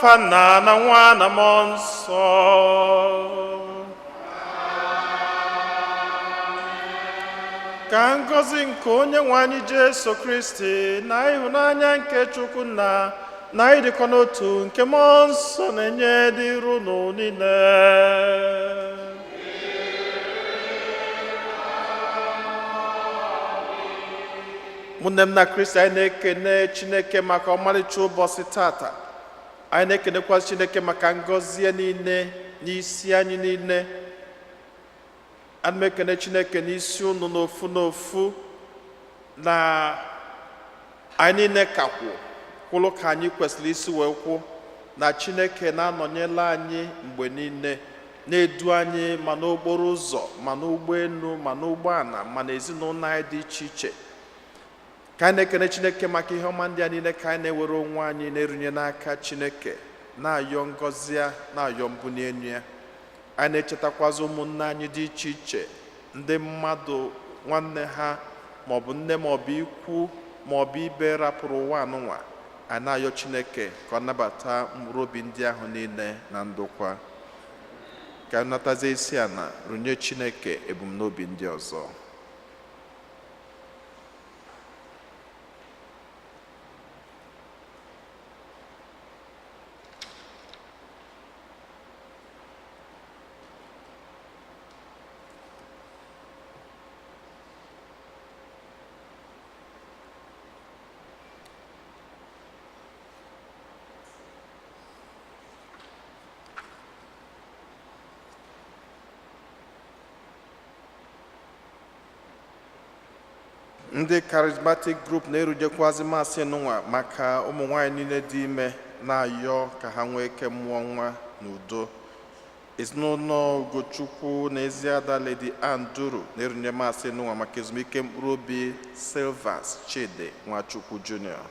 N'afa Nna na Nwa na Mmụọ Nsọ. Ka ngọzi nke Onye nwe anyị Jesu Kristi na ịhụnanya nke Chukwu Nna na ịdịkọ n'otu nke Mmụọ Nsọ na-enye dịrị unu niile. Ụmụnne m na Kristi, anyị na-ekene Chineke maka ọmarịcha ụbọchị tata. Anyị na-ekenekwa Chineke maka ngọzi ya niile n'isi anyị niile. Ana m ekene Chineke n'isi unu n'ofu n'ofu na anyị niile ka kwụ kwụrụ ka anyị kwesịrị isi wee kwụ, na Chineke na-anọnyere anyị mgbe niile, na-edu anyị ma n'okporo ụzọ, ma n'ụgbọelu, ma n'ụgbọala, ma n'ezinụlọ anyị dị iche iche. Ka anyị na-ekene Chineke maka ihe ọma ndị a niile, ka anyị na-ewere onwe anyị na-erunye n'aka Chineke, na-ayọ ngọzi ya, na-ayọ mbuli elu ya. Anyị na-echetakwazi ụmụnne anyị dị iche iche, ndị mmadụ nwanne ha maọbụ nne maọbụ ikwu maọbụ ibe rapụrụ ụwa anụnwa. Anyị na-ayọ Chineke ka ọ nabata mkpụrụ obi ndị ahụ niile na ndokwa. Ka anyị natazie isi ala runye Chineke ebumnobi ndị ọzọ. Ndị Charismatic Group na-erujekwazi Mass nụnwa maka ụmụ nwanyị niile dị ime, na-ayọ ka ha nwee ike mụọ nwa n'udo. Ezinụlọ Ugochukwu na Eziada Lady Ann Duru na-erunye Mass nụnwa maka ezumike mkpụrụ obi Silvas Chidi Nwachukwu Jr.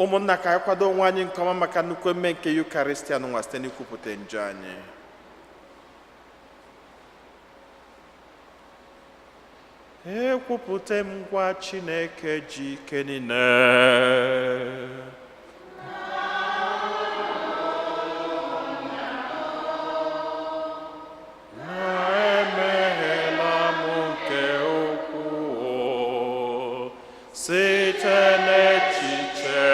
Ụmụnna, ka anyị kwado onwe anyị nke ọma maka nnukwu emume nke Yukaristia nụnwa site n'ikwupụta njọ anyị. Ekwupụta m gwa Chineke ji ike niile na emehiela m nke ukwuu site n'echiche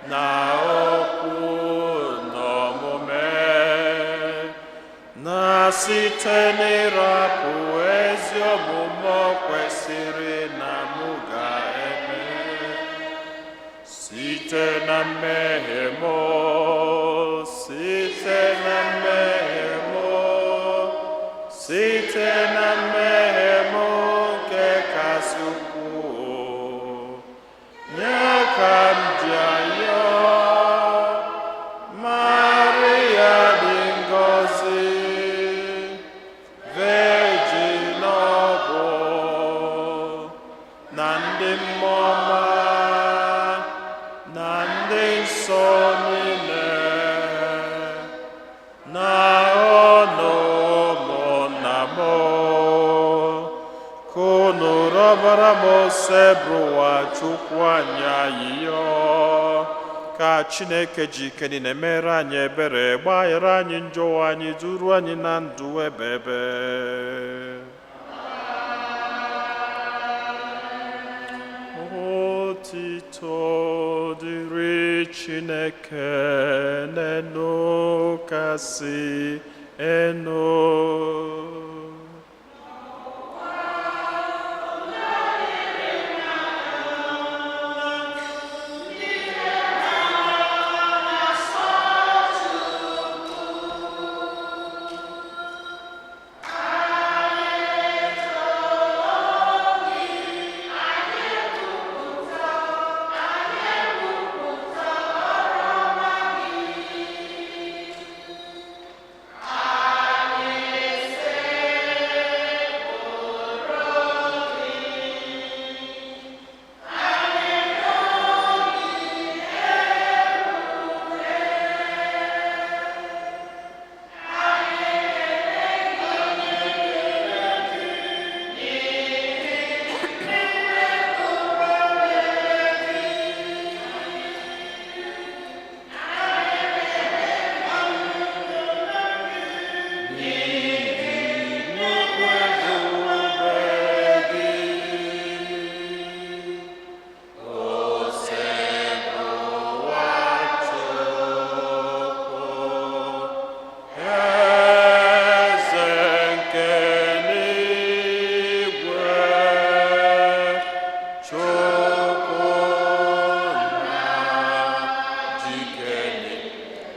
na okwu na omume, na site n'ịrapụ ezi omume o kwesịrị na mụ ga-eme, site na mmehie m, site na mmehie m, site na mmehie m nke kasị ukwuu. Nye ka m ji ayọ Maria dị ngọzi, Virgin ọbụ na ndị mmụọ ọma na ndị nsọ niile, na unu ụmụnna m, ka unu rịọbara m Osebụrụwa Chukwu anyị ayịyọ, ka Chineke ji ike niile mere anyị ebere, gbaghara anyị njọ anyị, duru anyị na ndụ ebe ebe. Otito dịrị Chineke n'enu kasị enu.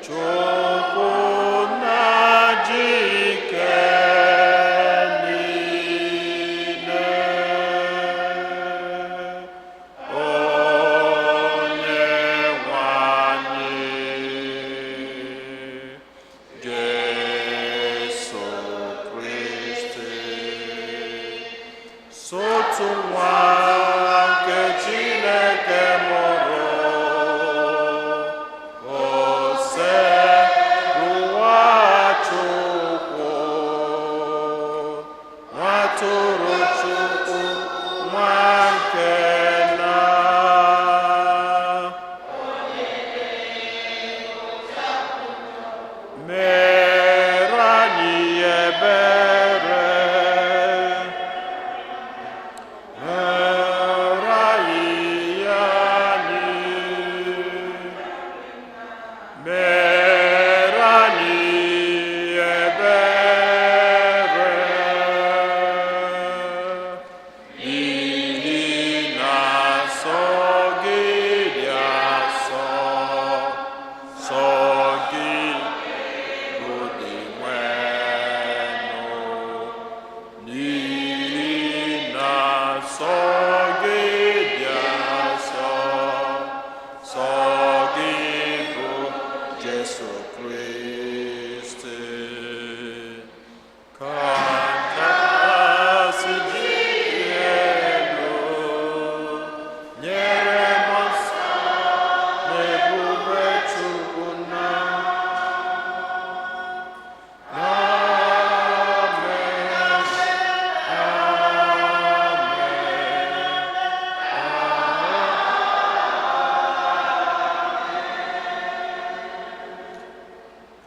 Chukwu na jike niile, onye nwe anyị, Jesu Kristi, sotu nwa nke Chineke mụrụ, ose nwa Chukwu, nwa tụrụ Chukwu, nwa nke na mere anyị ebere, mere anyị anyị, mere anyị ebere, n'ihi na sọ gị dị asọ, sọ gị bụ Dinwenụ, n'ihi na sọ gị dị asọ, sọ gị bụ Jesu Kristi. Ka ntasị dị elu nyere m nsọ na ebube Chukwu nna. Amen. Amen.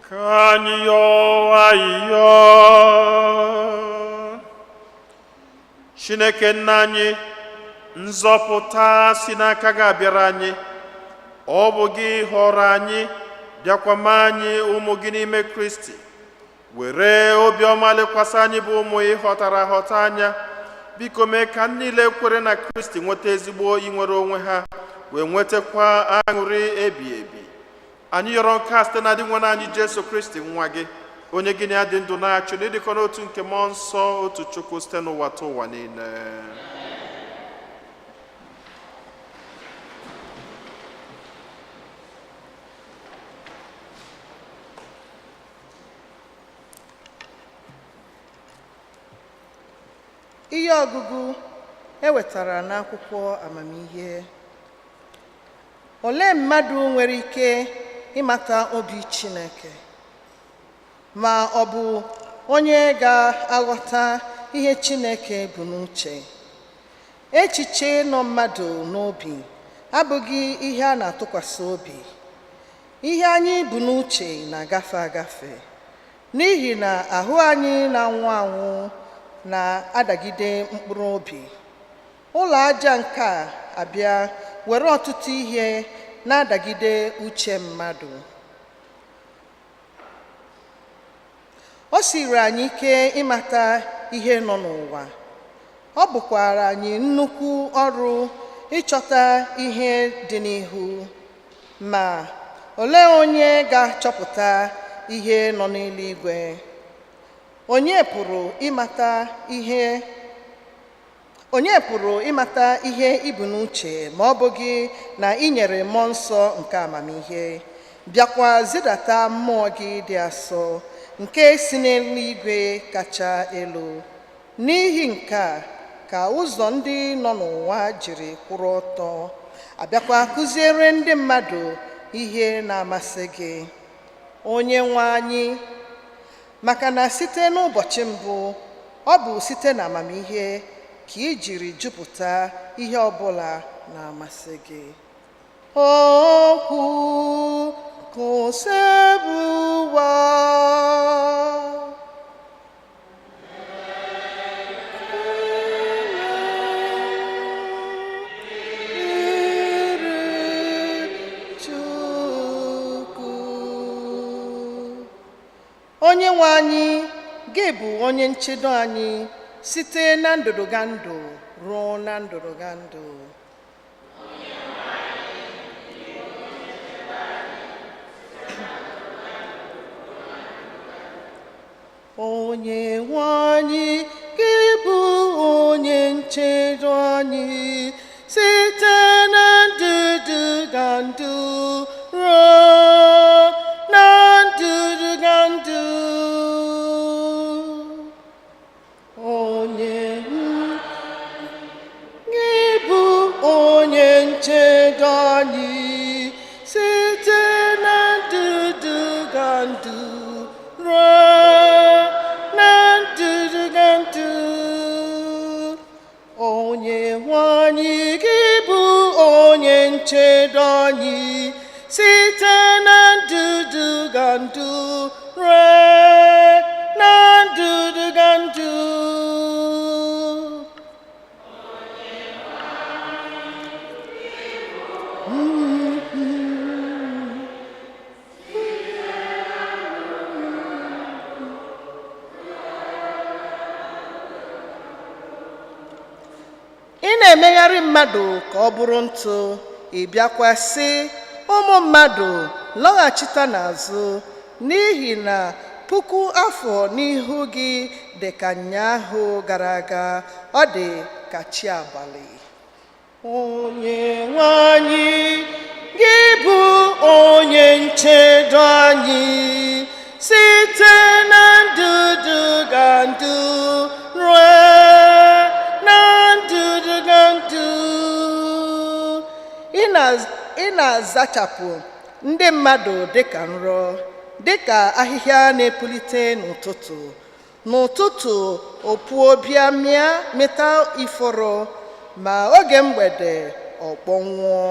Ka anyị yọọ ayịyọ. Chineke nna anyị, nzọpụta si n'aka gị abịara anyị. Ọ bụ gị họrọ anyị, bịakwa mee anyị ụmụ gị n'ime Kristi. Were obiọma lekwasị anyị bụ ụmụ ị ghọtara aghọta anya. Biko mee ka ndị niile kwere na Kristi nweta ezigbo inwere onwe ha, wee nwetakwa aṅụrị ebi ebi. Anyị yọrọ nke a site na Dinwenụ anyị Jesu Kristi nwa gị, onye gị na ya dị ndụ na-achị n'ịdịkọ n'otu nke mmụọ nsọ otu Chukwu site n'ụwa ta ụwa niile. Ihe ọgụgụ e wetara n'akwụkwọ amamihe. Olee mmadụ nwere ike ịmata obi Chineke? Ma ọ bụ onye ga-aghọta ihe Chineke bụ n'uche? Echiche nọ mmadụ n'obi abụghị ihe a na-atụkwasị obi. Ihe anyị bụ n'uche na-agafe agafe, n'ihi na ahụ anyị na-anwụ anwụ na-adagide mkpụrụ obi. Ụlọ aja nke a abịa were ọtụtụ ihe na-adagide uche mmadụ. O siri anyị ike ịmata ihe nọ n'ụwa. Ọ bụkwara anyị nnukwu ọrụ ịchọta ihe dị n'ihu. Ma olee onye ga-achọpụta ihe nọ n'eluigwe? Onye pụrụ ịmata ihe onye pụrụ ịmata ihe ibu n'uche ma ọ bụghị na ị nyere mmụọ nsọ nke amamihe, bịakwa zidata mmụọ gị dị asọ nke si n'eluigwe kacha elu? N'ihi nke a ka ụzọ ndị nọ n'ụwa jiri kwụrụ ọtọ, abịakwa kụziere ndị mmadụ ihe na-amasị gị, onye nwe anyị, maka na site n'ụbọchị mbụ ọ bụ site n'amamihe ka ị jiri jupụta ihe ọbụla na-amasị gị. Okwu kụsebụwa. Chukwu. Onye nwe anyị, gị bụ onye nchedo anyị site na ndụdụgandụ ruo na ndụdụgandụ. ga ndụ rue na ndụ ga ndụ. Ị na-emegharị mmadụ ka ọ bụrụ ntụ, ị bịakwa sị ụmụ mmadụ lọghachita n'azụ, n'ihi na 1000 afọ n'ihu gị dị ka nyaahụ gara aga, ọ dị ka chi abalị. Onye nwe anyị, gị bụ onye nchedo anyị site na ndụdụ ga ndụ rue na ndụdụ ga ndụ. Ị na-azachapụ ndị mmadụ dịka nrọ, dịka ahịhịa na-epulite n'ụtụtụ. N'ụtụtụ opuo bịa mịa mịta ifuru, ma oge mgbede ọ kpọnwụọ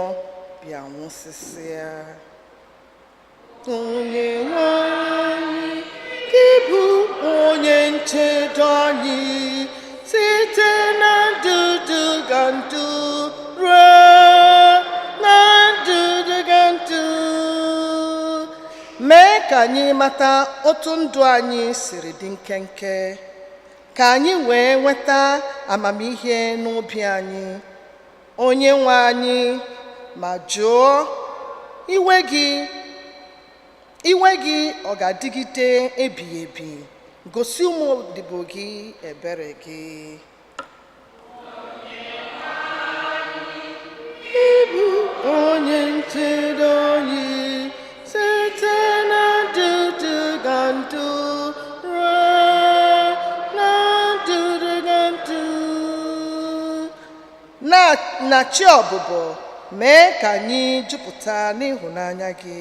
bịa nwụsịsịa. Onye nwe anyị, gị bụ onye nchedo anyị site na ndụdụ ga ndụ rue na ndụdụ ga ndụ. Mee ka anyị mata otu ndụ anyị siri dị nkenke, ka anyị wee nweta amamihe n'obi anyị. Onye nwe anyị, ma jụọ iwe gị, iwe gị ọ ga-adịgide ebighị ebi? Gosi ụmụ odibo gị ebere gị. Ịbụ onye nchedo anyị site na ndụdụ ga ndụ ruo na ndụdụ ga ndụ. Na chi ọbụbọ, mee ka anyị jupụta n'ịhụnanya gị.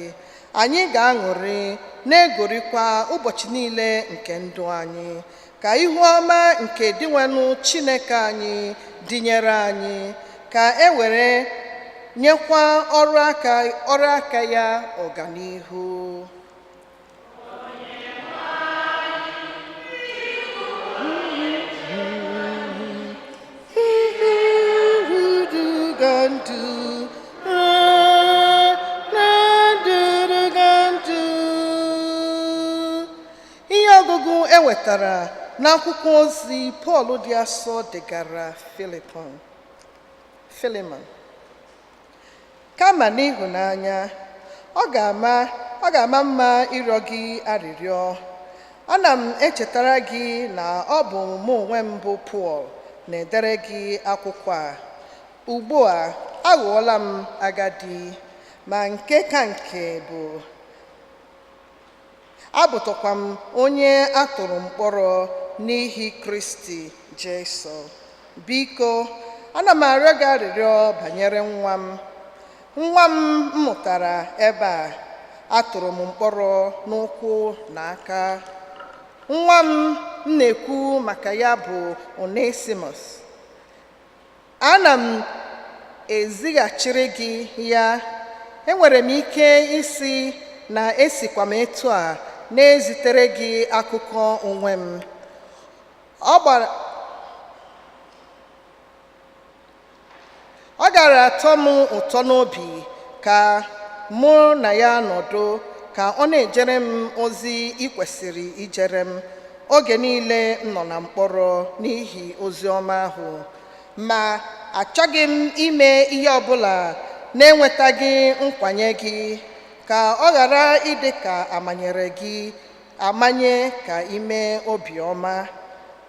Anyị ga-aṅụrị na-egorikwa ụbọchị niile nke ndụ anyị. Ka ihu ọma nke Dinwenụ Chineke anyị dịnyere anyị, ka e were nyekwa ọrụ aka ya ọganihu. Gandu, gandu. Ihe ọgụgụ e wetara n'akwụkwọ ozi Pọl dị asọ degara Filipọn Filimon. Kama n'ịhụnanya, ọ ga-ama mma ịrịọ gị arịrịọ. Ana m echetara gị na ọ bụ mụ onwe m bụ Pọl na-edere gị akwụkwọ a. Ugbu a aghọọla m agadi, ma nke ka nke bụ abụtụkwa m onye a tụrụ mkpọrọ n'ihi Kristi Jesu. Biko, ana m arịọ gị arịrịọ banyere nwa m, nwa m mụtara ebe a atụrụ m mkpọrọ n'ụkwụ na aka. Nwa m m na-ekwu maka ya bụ Onesimus. Ana m ezighachiri gị ya. Enwere m ike isi na esikwa m etu a na-ezitere gị akụkọ onwe m. Ọ gara atọ m ụtọ n'obi ka mụ na ya nọdụ, ka ọ na-ejere m ozi ị kwesịrị ijere m oge niile m nọ na mkpọrọ n'ihi ozi ọma ahụ. Ma achọghị m ime ihe ọbụla na-enwetaghị nkwanye gị, ka ọ ghara ịdị ka amanyere gị amanye ka ime obiọma,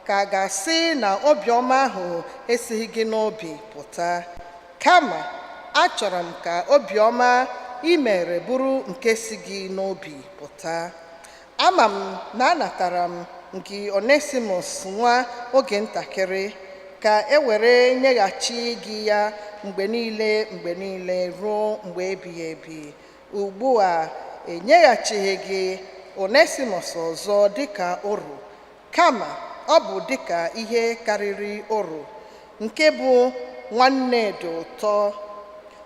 ka a ga-asị na obiọma ahụ esighị gị n'obi pụta. Kama achọrọ m ka obiọma ị mere bụrụ nke si gị n'obi pụta. Ama m na anatara m gị Onesimus nwa oge ntakịrị, ka e were nyeghachi gị ya mgbe niile mgbe niile ruo mgbe ebighị ebi. Ugbu a enyeghachighị gị Onesimus ọzọ dịka oru, kama ọ bụ dịka ihe karịrị oru, nke bụ nwanne dị ụtọ.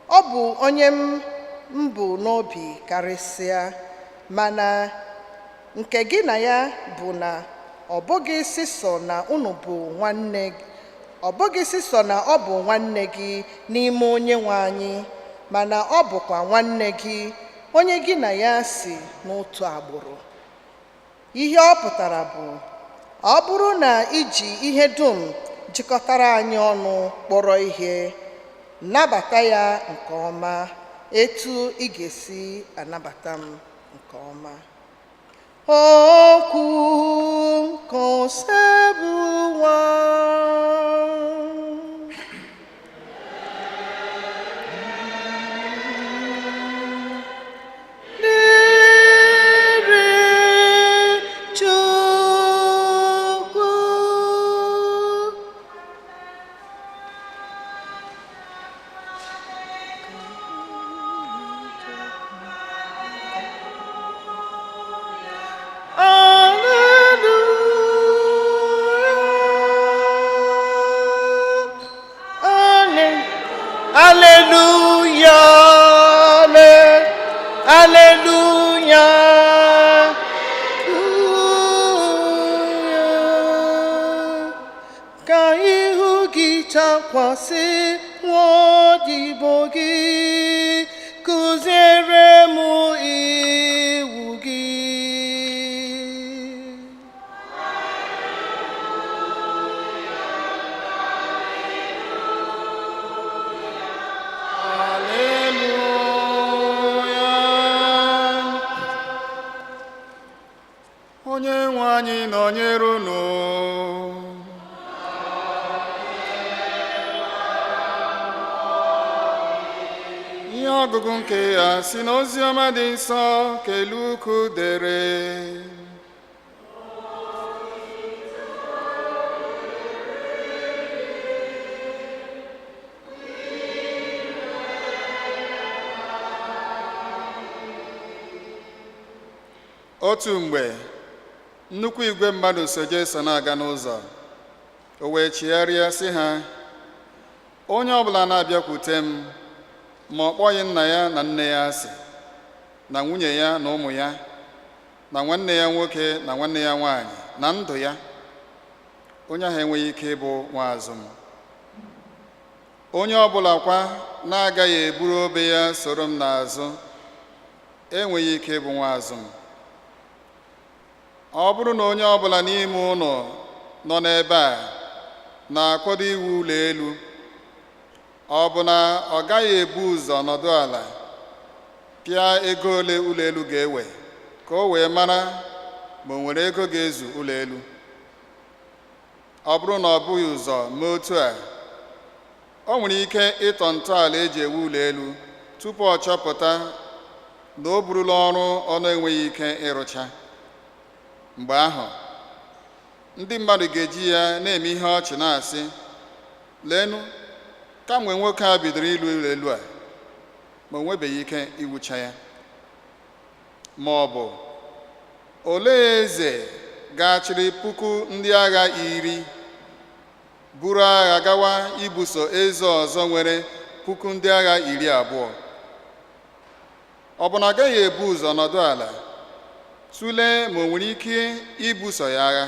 Ọ bụ onye m bụ n'obi karịsịa. Mana nke gị na ya bụ na ọ bụghị sịsọ na unu bụ nwanne, ọ bụghị sịsọ na ọ bụ nwanne gị n'ime Onye nwe anyị, mana ọ bụkwa nwanne gị, onye gị na ya si n'otu agbụrụ. Ihe ọ pụtara bụ, ọ bụrụ na iji ihe dum jikọtara anyị ọnụ kpọrọ ihe, nabata ya nke ọma etu ị ga-esi anabata m nke ọma. Okwu nke Osebụwa. Dịrị Chukwu. Hallelujah. Hallelujah. Hallelujah. Ka ihu gị chakwasị nwaodibo gị, kụziere m iwu gị. Haleluya. Onye nwe anyị nọnyere unu. Ihe ọgụgụ nke ya si n'ozi ọma dị nsọ nke Luku dere. Otu mgbe, nnukwu igwe mmadụ so Jesu na-aga n'ụzọ. O wee chigharịa sị ha, onye ọbụla na-abịakwute m, ma ọ kpọghị nna ya na nne ya asị, na nwunye ya na ụmụ ya, na nwanne ya nwoke na nwanne ya nwaanyị, na ndụ ya, onye ahụ enweghị ike ịbụ nwaazụ m. Onye ọbụla kwa na-agaghị eburu obe ya soro m n'azụ, enweghị ike ịbụ nwaazụ m. Ọ bụrụ na onye ọbụla n'ime ụlọ nọ n'ebe a na-akwado iwu ụlọ elu, ọ bụ na ọ gaghị ebu ụzọ nọdụ ala pịa ego ole ụlọ elu ga-ewe, ka o wee mara ma o nwere ego ga-ezu ụlọ elu? Ọ bụrụ na ọ bụghị ụzọ mee otu a, o nwere ike ịtọ ntọala eji ewu ụlọ elu tupu ọ chọpụta na o burula ọrụ ọ na-enweghị ike ịrụcha. Mgbe ahụ, ndị mmadụ ga-eji ya na-eme ihe ọchị na-asị, leenụ, kamgbe nwoke a bidoro ịlụ ụlọ elu a, ma o nwebeghị ike iwucha ya. Ma ọ bụ, olee eze ga-achịrị 10,000 ndị agha buru agha gawa ibuso eze ọzọ nwere 20,000 ndị agha? Ọ bụ na agaghị ebu ụzọ nọdụ ala tụlee ma o nwere ike ibuso ya agha?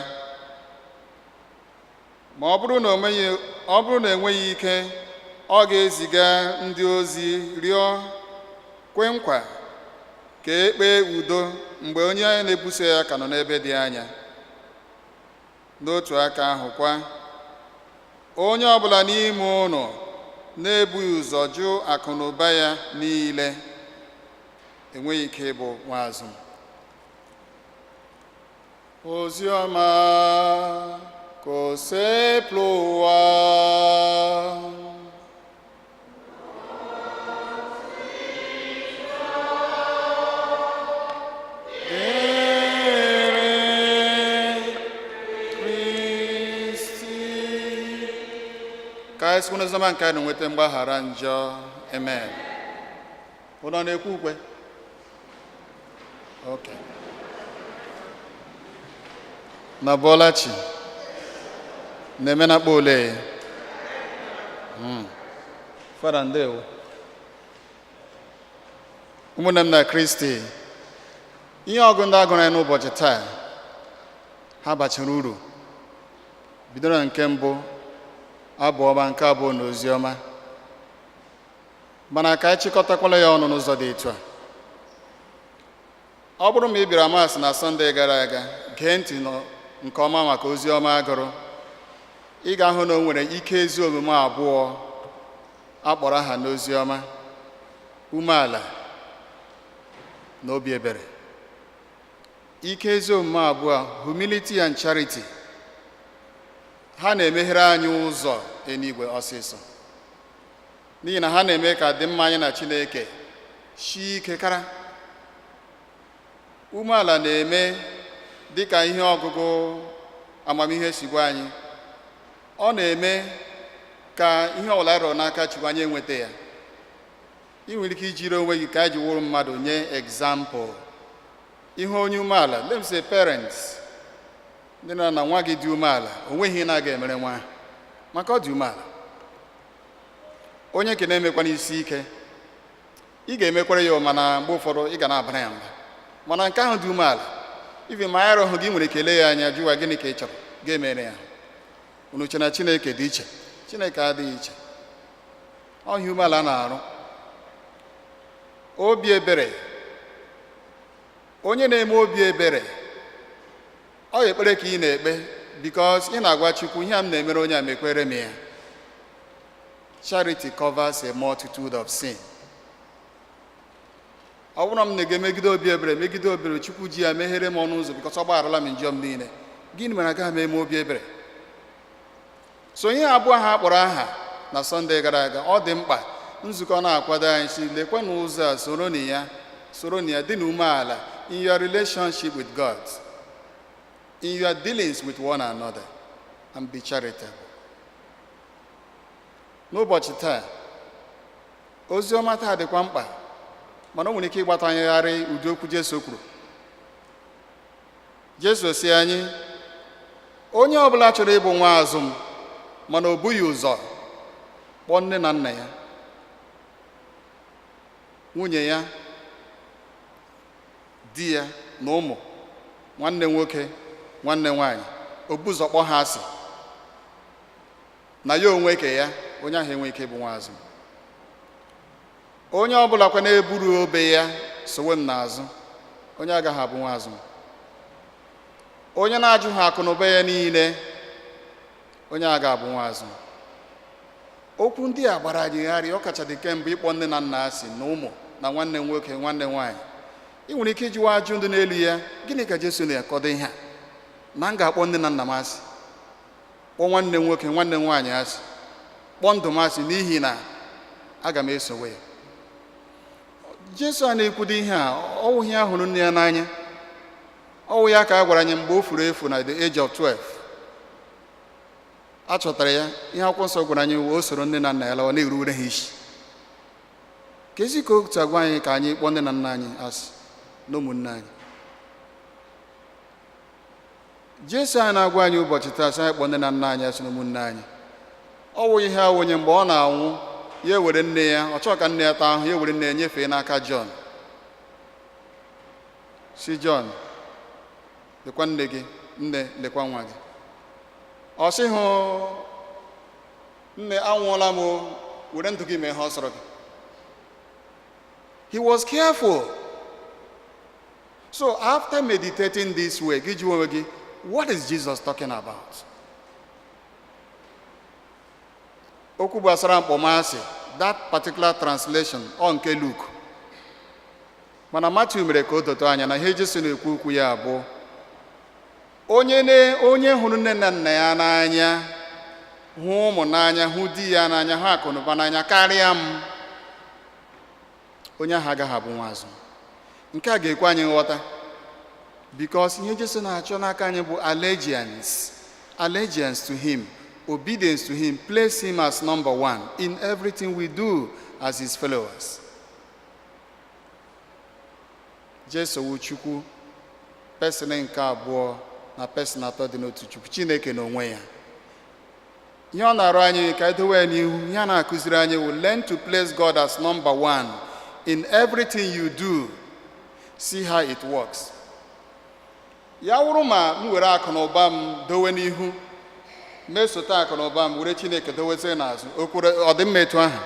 Ma ọ bụrụ na o meghị, ọ bụrụ na enweghị ike, ọ ga-eziga ndị ozi rịọ kwe nkwa ka e kpee udo mgbe onye na-ebuso ya ka nọ n'ebe dị anya. N'otu aka ahụ kwa, onye ọbụla n'ime ụnụ na-ebughị ụzọ jụ akụ na ụba ya niile enweghị ike ịbụ nwaazụ m. Ozi ọma ka Osebụrụwa. Dịrị Kristi. Ka anyị sikwa n'oziọma nke anyị nweta mgbaghara njọ. Amen. Ụnọ na-ekwe ukwe? Okay. Na Bọlachi na-eme na akpa ole? Fada, ndewo. Ụmụnne m na Kristi, Ihe ọgụ ndị agụrụ anyị n'ụbọchị taa, ha bachara uru. Bidoro na nke mbụ, abụ ọma, nke abụọ na ozi ọma. Mana ka anyị chịkọtakwala ya ọnụ n'ụzọ dị etu a. Ọ bụrụ ma ị bịara Mass na Sọnde gara aga, gee ntị nke ọma maka ozi ọma agụrụ, ị ga-ahụ na o nwere ike ezi omume abụọ akpọrọ aha n'ozi ọma: umeala na obi ebere. Ike ezi omume abụọ, humility and charity, ha na-emeghere anyị ụzọ eluigwe ọsịsọ, n'ihi na ha na-eme ka dị mma anyị na Chineke sie ike kara. Umeala na-eme, dịka ihe ọgụgụ amamihe si gwa anyị, ọ na-eme ka ihe ọbụla rọrọ n'aka Chukwu, anyị enweta ya. Ị nwere ike ijiri onwe gị ka anyị ji wụrụ mmadụ nye example. Ihe onye umeala, let me say parents, ndị na nwa gị dị umeala, o nweghị ihe na-aga emere nwa ahụ, maka ọ dị umeala. Onye nke na-emekwana isi ike, ị ga-emekwara ya, mana mgbe ụfọdụ ị ga na-abara ya mba. Mana nke ahụ dị umeala, ibi ma ya rọhụ gị, nwere ike ya anya jụwa, "Gịnị ka ị chọrọ?" Ga-emere ya. Unu che na Chineke dị iche? Chineke adịghị iche. Ọhịa umeala na-arụ. Obi ebere, onye na-eme obi ebere, ọ ekpere ka ị na-ekpe, because ị na-agwa Chukwu, "Ihe a m na-emere onye a, mekwere m ya." Charity covers a multitude of sin. Ọ bụrụ na m na-ga emegide obi ebere, megide obi ebere, Chukwu ji ya meghere m ọnụ ụzọ, because ọ gbagharala m njọ m niile. Gịnị mere agaghị m eme obi ebere? So ihe abụọ ha kpọrọ aha na Sọnde gara aga, ọ dị mkpa. Nzukọ na-akwado anyị si lekwa n'ụzọ a, soro na ya, soro na ya, dị na umeala in your relationship with God, in your dealings with one another, and be charitable. N'ụbọchị taa, ozi ọma taa dịkwa mkpa, mana o nwere ike ịgbata anyịgharị ụdị okwu Jesu kwuru. Jesu si anyị, onye ọbụla chọrọ ịbụ nwa azụ m, mana o bughị ụzọ kpọọ nne na nna ya, nwunye ya, di ya na ụmụ, nwanne nwoke, nwanne nwanyị, o bu ụzọ kpọọ ha asị na ya onwe ke ya, onye ahụ enwe ike ịbụ nwa azụ m. Onye ọbụla kwa na-eburu obe ya sowe m n'azụ, onye agaghị abụ nwa azụ m. Onye na-ajụ ha akụ na ụba ya niile, onye a ga-abụ nwa azụ m. Okwu ndị a gbara anyị gharị, ọ kacha dị kemgbe ịkpọ nne na nna asị na ụmụ na nwanne nwoke, nwanne nwaanyị. Ị nwere ike ịjụwa ajụ ndị n'elu ya, gịnị ka Jesu na-akọdo ihe a, na m ga-akpọ nne na nna m asị, kpọọ nwanne nwoke, nwanne nwaanyị asị, kpọọ ndụ m asị, n'ihi na aga m esowe ya? Jesu a na-ekwudo ihe a, ọwụghị ya hụrụ nne ya n'anya, ọwụ ya ka a gwara anyị mgbe o furu efu na the age of 12, a chọtara ya. Ihe akwụkwọ nsọ gwara anyị, o soro nne na nna ya lawa na-eruwere ha isi. Ka ezi ka otu agwa anyị ka anyị kpọọ nne na nna anyị asị na ụmụnne anyị. Jesu anyị na-agwa anyị ụbọchị taa sị anyị kpọọ nne na nna anyị asị na ụmụnne anyị. Ọ wụ ihe a onye mgbe ọ na-anwụ, ya ewere nne ya, ọ chọọ ka nne ya taa ahụ, ya ewere nne ya nyefee n'aka Jọn, si Jọn, "Lekwa nne gị, nne, lekwa nwa gị." Ọ sị hụ, "Nne, anwụọla m o, were ndụ gị mee ihe ọ sọrọ gị." He was careful. So after meditating this way, gị jụọ onwe gị, what is Jesus talking about? Okwu gbasara mkpọmasị, that particular translation ọ nke Luke, mana Matthew mere ka o dote anya na ihe Jesu na-ekwu okwu ya bụ onye na onye hụrụ nne na nna ya n'anya, hụ ụmụ n'anya, hụ di ya n'anya, hụ akụnụba n'anya karịa m, onye ahụ agaghị abụ nwa azụ. Nke a ga-ekwe anyị nghọta, because ihe Jesu na-achọ n'aka anyị bụ allegiance, allegiance to him, obedience to him, place him as number one in everything we do as his followers. Jesu wu Chukwu, person nke abụọ na person atọ dị n'otu Chukwu, Chineke n'onwe ya. Ihe ọ na-arụ anyị ka anyị dowe ya n'ihu, ihe a na-akụziri anyị wụ learn to place God as number one in everything you do. See how it works. Ya wụrụ ma m were akụ na ụba m dowe n'ihu, mesote akụ na ụba m, were Chineke dowezie n'azụ, o kwere ọ dị mma etu ahụ?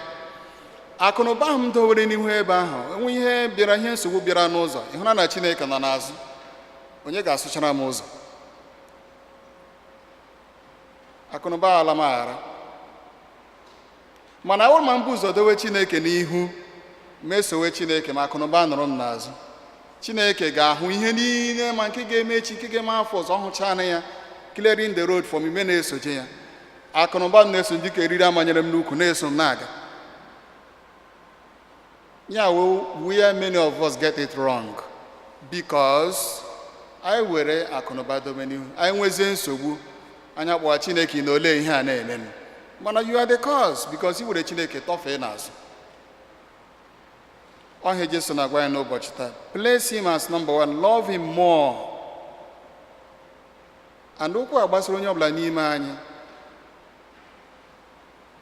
Akụ na ụba ahụ m dowere n'ihu ebe ahụ, enwe ihe bịara, ihe nsogbu bịara n'ụzọ, ịhụra na Chineke nọ n'azụ, onye ga-asụchara m ụzọ? Akụ na ụba ala m aghara. Mana ọ bụrụ ma m bụ ụzọ dowe Chineke n'ihu, mesowe Chineke, ma akụ na ụba nọrọ m n'azụ, Chineke ga-ahụ ihe niile, ma nke ga-eme echi, nke ga-eme afọ ọzọ. Ọ hụchana ya, clearing the road for me. Me na-esoje ya, akụ na ụba m na-eso dịka eriri amanyere m n'ukwu, na-eso m na-aga. Ya where many of us get it wrong, because anyị were akụnụba dobe n'ihu, anyị nwezie nsogbu, anyị akpọwa Chineke na ole ihe a na-eme m. Mana you are the cause, because i were Chineke tọfee n'azụ. Ọhịa Jesu na-agwa ya n'ụbọchị taa: place him as number one, love him more. And okwu a gbasara onye ọbụla n'ime anyị.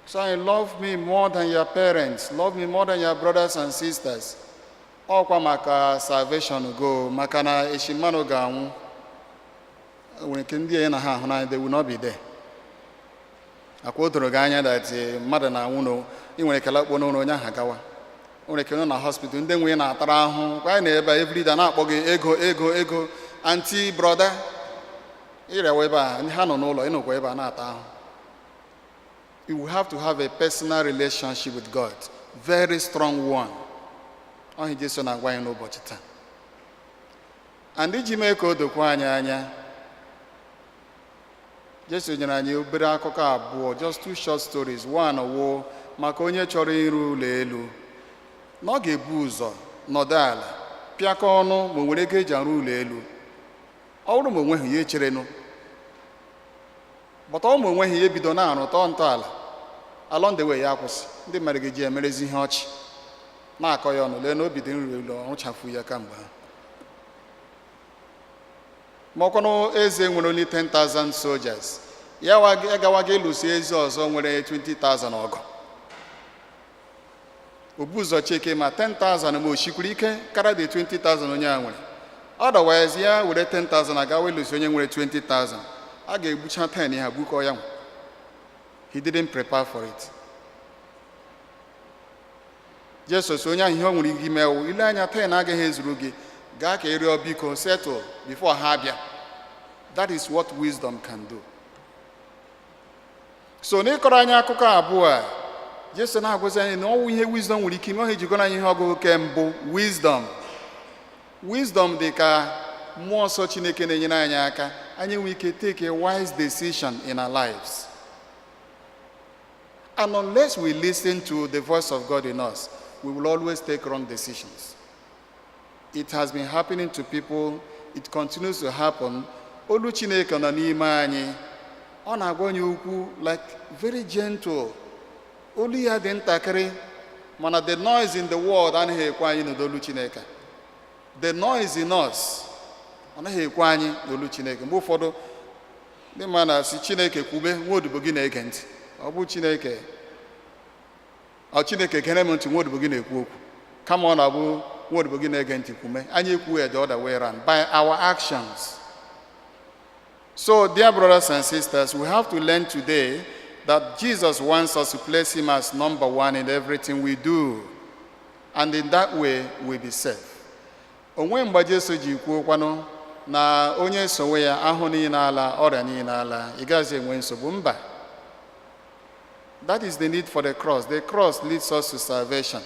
So I love me more than your parents, love me more than your brothers and sisters. Ọkwa maka salvation go, maka na echi mmadụ ga-anwụ, nwere nke ndị ya na ha ahụ n'anya, they will not be there. Akwa o doro gị anya that mmadụ na-anwụ na ị nwere ekele akpọ n'ụlọ onye ahụ agawa. O nwere ike nọ na hospital, ndị nwe na-atara ahụhụ kwa anyị na ebe a everyday na-akpọ gị ego, ego, ego, aunty, brother, ịrịawa ebe a, ha nọ n'ụlọ, ịnọkwa ebe a na-ata ahụ. You have to have a personal relationship with God, very strong one. Ọhị Jesu na-agwa anyị n'ụbọchị taa. And iji mee ka o dokwa anyị anya, Jesu nyere anyị obere akụkọ abụọ, just two short stories. One wụ maka onye chọrọ ịrụ ụlọ elu, na ọ ga-ebu ụzọ nọdụ ala, pịakọ ọnụ ma o nwere ego eji arụ ụlọ elu. Ọ bụrụ ma o nweghị, ya echerenụ bọta. Ọ ma onweghị, ya ebido na-arụ, tọọ ntọala. Along the way, ya akwụsị. Ndị mmadụ ga-eji emerezi ihe ọchị, na-akọ ya ọnụ, lee na obi dị nro elu, ọ rụchafu ya kamgbe ahụ. Ma ọkwanụ eze nwere only 10,000 soldiers, ya agawaga ịlụso eze ọzọ nwere 20,000 ọgụ. O bu ụzọ cheke ma 10,000 ma o shikwuru ike kara dị 20,000 onye a nwere. Otherwise, ya were 10,000 agawa ịlụso onye nwere 20,000, a ga-egbucha 10 ya, gbukọ ya nwe. He didn't prepare for it. Jesus onye ahụ, ihe o nwere ike ime wụ ile anya, 10 agaghị ezuru gị, gaa ka ị rịọ biko, settle before ha abịa. That is what wisdom can do. So n'ịkọrọ anyị akụkọ abụọ a, Jesu na-agwazi anyị na ọwụ ihe wisdom nwere ike ime. Ọha ejikọrọ anyị ihe ọgụgụ ke mbụ, wisdom. Wisdom dị ka mmụọ nsọ Chineke na-enyere anyị aka, anyị nwee ike take a wise decision in our lives. And unless we listen to the voice of God in us, we will always take wrong decisions. It has been happening to people. It continues to happen. Olu Chineke nọ n'ime anyị, ọ na-agwa onye ukwu, like very gentle. Olu ya dị ntakịrị, mana the noise in the world anaghị ekwe anyị n'olu Chineke. The noise in us ọ naghị ekwe anyị n'olu Chineke. Mgbe ụfọdụ ndị mmadụ na-asị, "Chineke, kwube, nwa odibo gị na-ege ntị." Ọ bụ Chineke, ọ Chineke gere m ntị, nwa odibo gị na-ekwu okwu, kama ọ na-abụ nwa odibo gị na-ege ntị, kwume. Anyị ekwu ya the other way around by our actions. So, dear brothers and sisters, we have to learn today that Jesus wants us to place him as number one in everything we do, and in that way we'll be safe. Onwe mgbe Jesu ji kwuo kwanụ na onye sowe ya, ahụ niile ala, ọrịa niile ala, ị gaghịzi enwe nsogbu? Mba. That is the need for the cross. The cross leads us to salvation.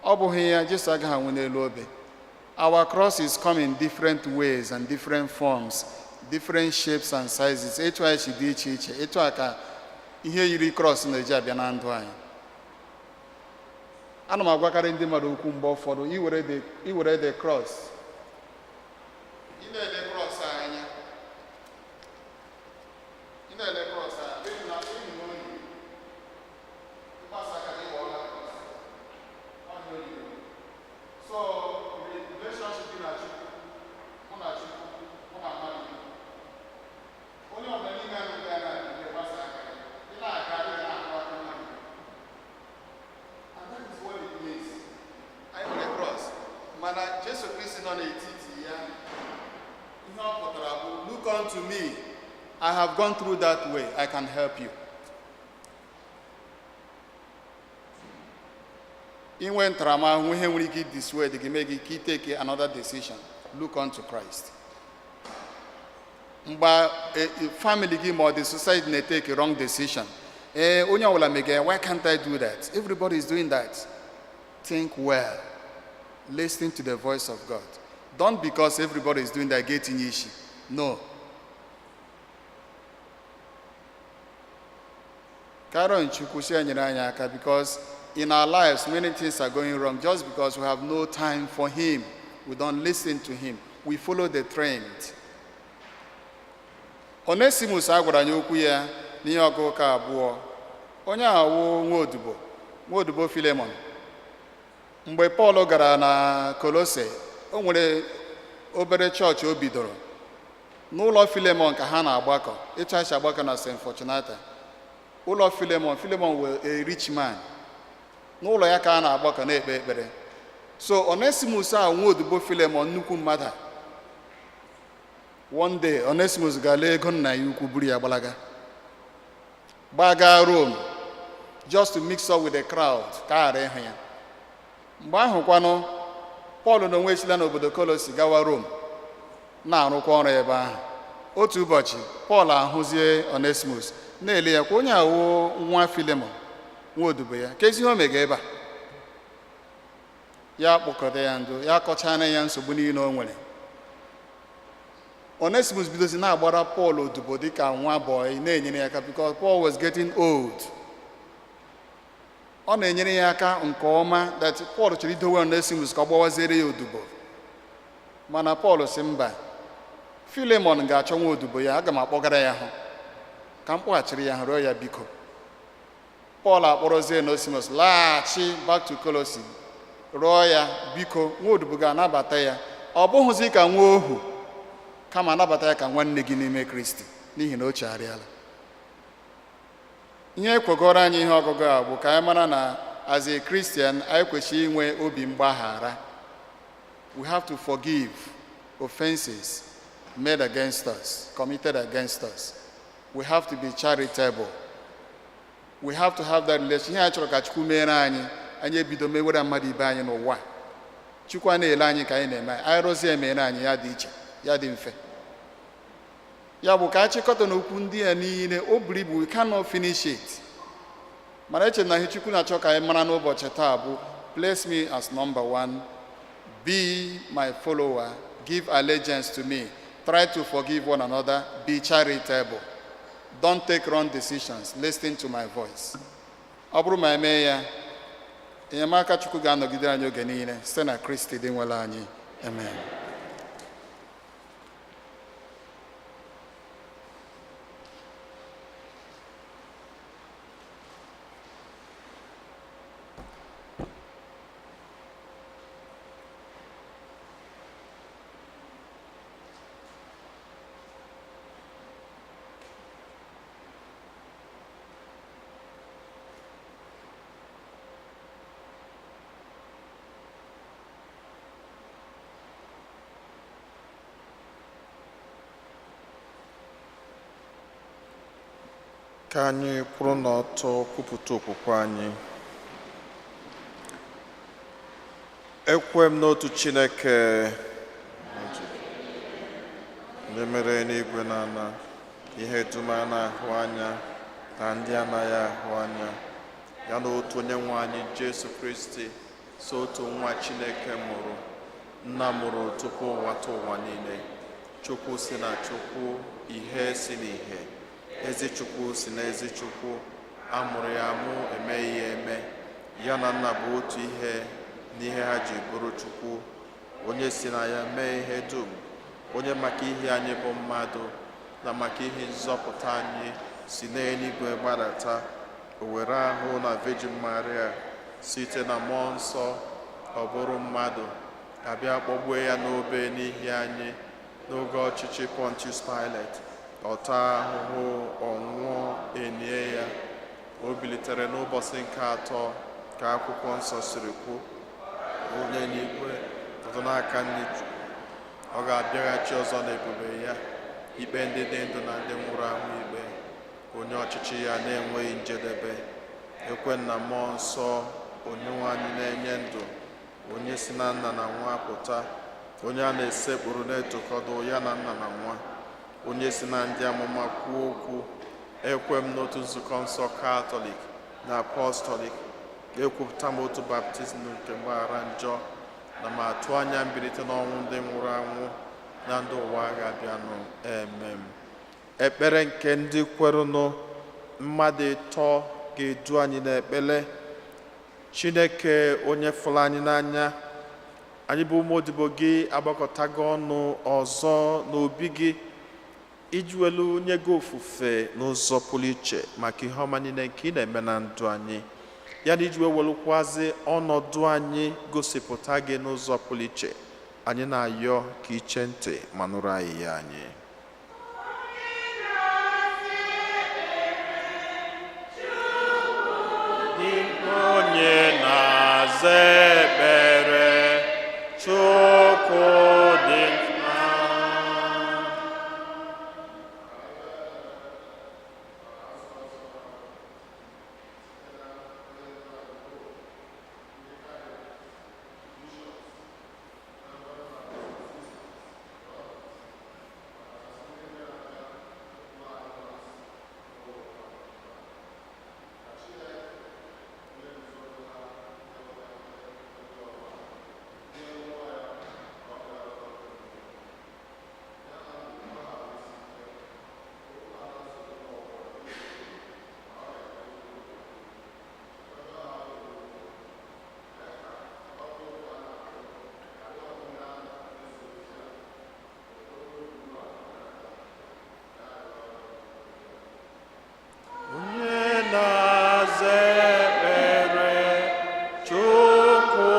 Ọ bụghị ya, Jesu agaghị anwụ n'elu obe. Our crosses come in different ways and different forms, different shapes and sizes. Etu anyị si dị iche iche, etu a ka ihe yiri cross na-eji abịa na ndụ anyị. Ana m agwakarị ndị mmadụ okwu mgbe ụfọdụ, iwere the cross, ị na-ele cross a anya, ị na-ele cross a, ịhụ na ịhụ na oyi ịgbasa aka gị gbọọla cross. Ọ dị oyi. So the relationship dị na Chukwu, mụ na Chukwu, mụ na mmadụ ibe, onye ọbụla n'ime anyị ga na gbasa aka ya, ị na-aga, ị ga na-ahụ aka mmadụ. And that is what it means. Anyị nwere cross, mana Jesu Kristi nọ n'etiti ya. Ihe ọ pụtara bụ, look unto me, I have gone through that way, I can help you. Inwe ntaramahụhụ ihe nwere ike dissuade gị, mee gị ka ị take another decision. Look unto Christ. Mgbe family gị ma ọ dị society na-etake wrong decision, ee, onye ọbụla mega, why can't I do that? Everybody is doing that. Think well. Listen to the voice of God. Don't, because everybody is doing that, get tinye isi. No. Karen Chukwu si enyere anyị aka, because in our lives many things are going wrong just because we have no time for him. We don't listen to him. We follow the trend. Onesimus a gwara anyị okwu ya n'ihe ọgụ ụka abụọ, onye a wụ nwaodibo, nwaodibo Filemon. Mgbe Pọl gara na Kolose, o nwere obere chọọchị o bidoro n'ụlọ Filemon ka ha na-agbakọ, ịchọọchị agbakọ na St. Fortunata, ụlọ Filemon. Filemon were a rich man. N'ụlọ ya ka a na-agbakọ na-ekpe ekpere. So Onesimus a, nwa odibo Filemon, nnukwu mmadụ a, one day Onesimus ga-ala ego nna ya ukwu, buru ya gbalaga, gbaga Rome, just to mix up with the crowd ka a ghara ịhụ ya. Mgbe ahụ kwanụ, Pọl na onwe esila n'obodo Kolosi gawa Rome, na-arụkwa ọrụ ebe ahụ. Otu ụbọchị, Pọl ahụzie Onesimus, na-ele ya kwa, onye awụ nwa Filemon, nwa odibo ya, ka ezi ihe o mega ebe a. Ya kpọkọta ya ndụ ya, kọchara ya nsogbu niile o nwere. Onesimus bidozi na-agbara Pọl odibo dịka nwa boy, na-enyere ya aka, because Paul was getting old. Ọ na-enyere ya aka nke ọma that Paul chọrọ idowe Onesimus ka ọ gbawaziere ya odibo, mana Pọl sị mba, Filemon ga-achọ nwa odibo ya, aga m akpọgara ya hụ ka m kpọghachiri ya hụ, rịọ ya biko. Pọl akpọrọzie Onesimus laghachi back to Kolosi, rụọ ya biko, nwa odibo ga-anabata ya, ọ bụghịzi ka nwa ohu, kama anabata ya ka nwanne gị n'ime Kristi, n'ihi na o chegharịala. Ihe ekwegoro anyị ihe ọgụgụ a bụ ka anyị mara na as a Christian, anyị kwesịrị inwe obi mgbaghara. We have to forgive offenses made against us, committed against us. We have to be charitable. We have to have that relation. Ihe anyị chọrọ ka Chukwu meere anyị, anyị ebido mewere mmadụ ibe anyị n'ụwa. Chukwu a na-ele anyị ka anyị na-eme anyị, rụzie emere anyị, ya dị iche, ya dị mfe. Ya bụ ka a chịkọta n'okwu ndị a niile, o buru ibu, we cannot finish it, mana eche m na ihe Chukwu na-achọ ka anyị mara n'ụbọchị taa bụ: place me as number one, be my follower, give allegiance to me, try to forgive one another, be charitable, don't take wrong decisions, listen to my voice. Ọ bụrụ ma emee ya, enyemaka Chukwu ga-anọgide anyị oge niile, site na Kristi dị nwere anyị. Amen. Ka anyị kwụrụ n'ọtọ kwupụta okwukwe anyị. Ekwe m n'otu Chineke, ndị mere n'igwe na ala, ihe dum a na-ahụ anya na ndị anaghị ahụ anya, ya na otu onye nwe anyị Jesu Kristi, so otu nwa Chineke mụrụ, nna mụrụ tupu ụwa tụ ụwa niile, Chukwu si na Chukwu, ihe si n'ihe, ezi Chukwu si na ezi Chukwu, a mụrụ ya amụ, emeghị ya eme, ya na nna bụ otu ihe n'ihe ha ji bụrụ Chukwu, onye si na ya mee ihe dum, onye maka ihe anyị bụ mmadụ na maka ihe nzọpụta anyị si n'eluigwe gbadata, o were ahụ na Virgin Maria, site na mmụọ nsọ ọ bụrụ mmadụ, abịa kpọgbuo ya n'obe n'ihi anyị n'oge ọchịchị Pontius Pilate, ọ taa ahụhụ, ọ nwụọ, enie ya, o bilitere n'ụbọchị nke atọ ka akwụkwọ nsọ siri kwu, onye n'igwe nọdụ n'aka nri Ọ ga-abịaghachi ọzọ n'ebube ya, ikpe ndị dị ndụ na ndị nwụrụ anwụ ikpe, onye ọchịchị ya na-enweghị njedebe. Ekwe na Mmụọ Nsọ, Onyenwe anyị na-enye ndụ, onye si na Nna na Nwa pụta, onye a na-esekpuru na-etokọdo ya na Nna na Nwa, onye si na ndị amụma kwuo okwu. Ekwe m n'otu Nzukọ Nsọ Katọlik na Apọstọlik. Ekwupụta m otu baptizim nke mgbaghara njọ, na ma atụ anya mbilite n'ọnwụ ndị nwụrụ anwụ na ndị ụwa ga-abịanụ. Amen. Ekpere nke ndị kwerụnụ. Mmadụ ịtọ ga-edu anyị n'ekpere. Chineke, onye fụrụ anyị n'anya, anyị bụ ụmụ odibo gị agbakọtago ọnụ ọzọ n'obi gị iji welu nye gị ofufe n'ụzọ pụrụ iche maka ihe ọma niile nke ị na-eme na ndụ anyị, ya na iji wee welụkwazị ọnọdụ anyị gosipụta gị n'ụzọ pụrụ iche. Anyị na-ayọ ka iche ntị ma nụrụ ayịya anyị. Onye na-aza ekpere, Chukwu dị mma. Onye na-aza ekpere, Chukwu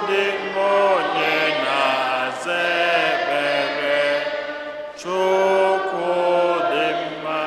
dị mma. Onye na-aza ekpere, Chukwu dị mma.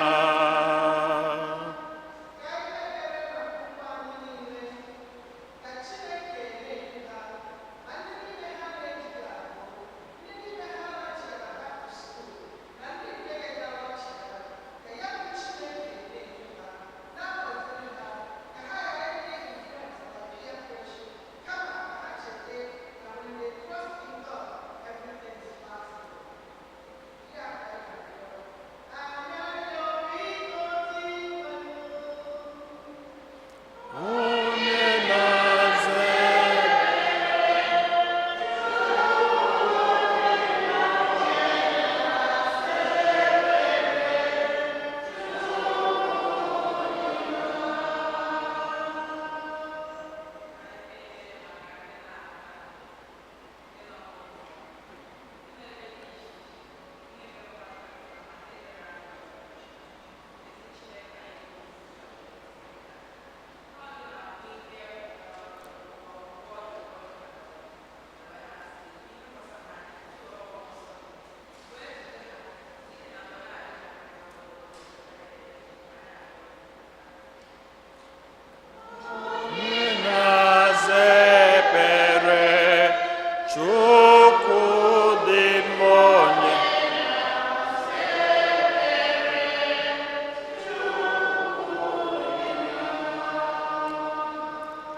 Onye na-aza. Onye na-aza ekpere, Chukwu dị mma. Onye.